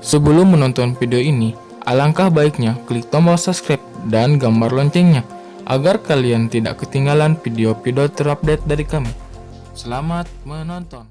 Sebelum menonton video ini, alangkah baiknya klik tombol subscribe dan gambar loncengnya agar kalian tidak ketinggalan video-video terupdate dari kami. Selamat menonton.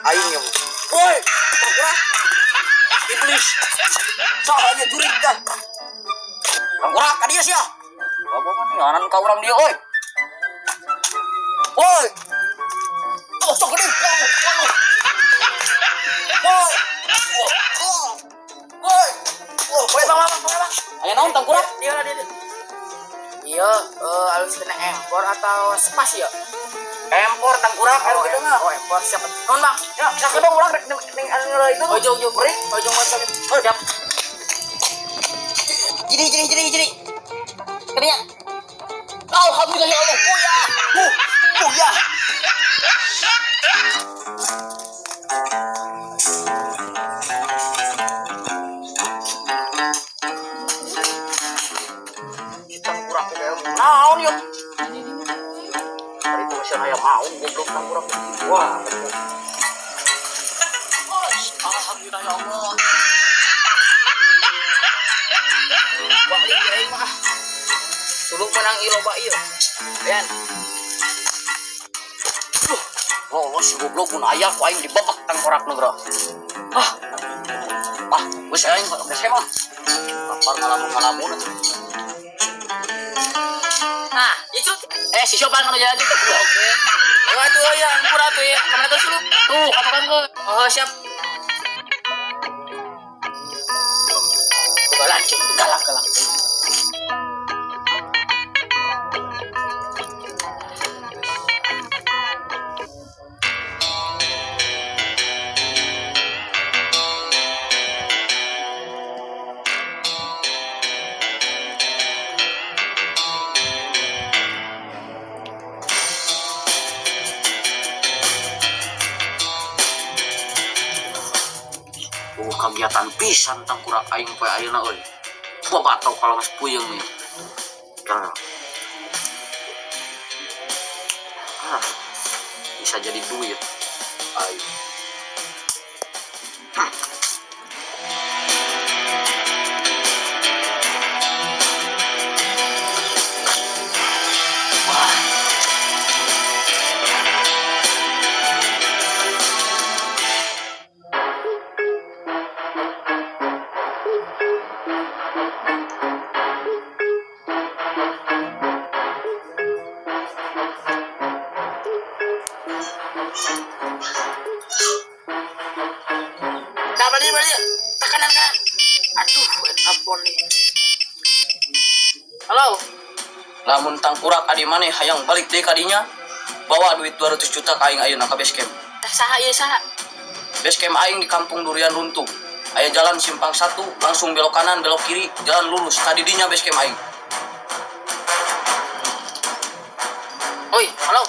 Aing yang woi tangkurak iblis sahanya jurig dah tangkurak ka dia sia bawa ka urang dia oi woi oh sok gede woi woi woi bang bang bang aya naon tangkurak dia lah dia iya alus kena empor atau sepas ya? Empor tangkurak, oh, gitu nggak? Oh, empor siapa? Non bang, ya, siapa dong orang rek neng anu itu? Oh, jauh jauh, beri, oh jauh macam, oh siap. Jadi. Kena. Alhamdulillah ya Allah, buyah, buyah. Tangkurak naon yuk? Saya mau goblok tangkurak. Wah. Alhamdulillah ya Allah. Balik aing mah. Dulu menang ieu loba ieu. Yan. Lolos si goblok mun aya ku aing dibebek tangkurak nu bro. Ah. Ah, geus aing geus mah. Lapar ngalamun-ngalamun atuh. Nah, itu si Sopan kalau jalan itu. Ayo tuh ya, pura tuh ya. Kemana tuh lu? Tuh, katakan ke. Oh, siap. Coba lanjut, galak-galak. Kegiatan pisan tangkurak aing poe ayeuna euy. Babato kalau geus puyeng nih. Ah, bisa jadi duit. Aing. Nah, balik tekanan kan. Aduh, ampun nih. Halo. Lamun tangkurak adi maneh hayang balik deui ka dinya, bawa duit 200 juta ka aing ayeuna ka base camp. Saha ieu saha? Base camp aing di Kampung Durian Runtuh. Aya jalan simpang 1, langsung belok kanan, belok kiri, jalan lurus. Tadi dinya base camp aing. Oi, halo.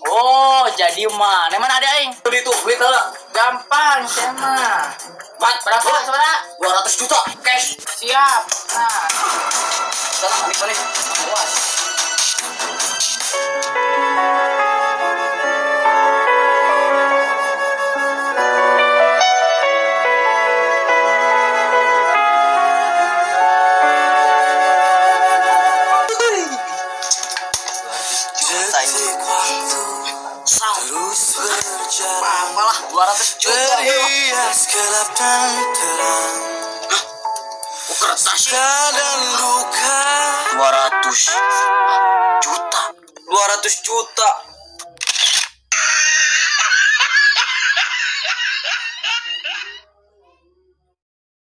Oh, jadi mana? Mana ada aing? Beli tuh, beli lah. Gampang sih mah. Mat, Berapa sebenarnya? 200 juta cash. Siap. Nah, Sana manis manis. Awas. Juta ini. Sang. Terus berjalan Apa lah 200 juta. berhias gelap dan terang Oh, kertas sih. dan duka 200 juta. 200 juta.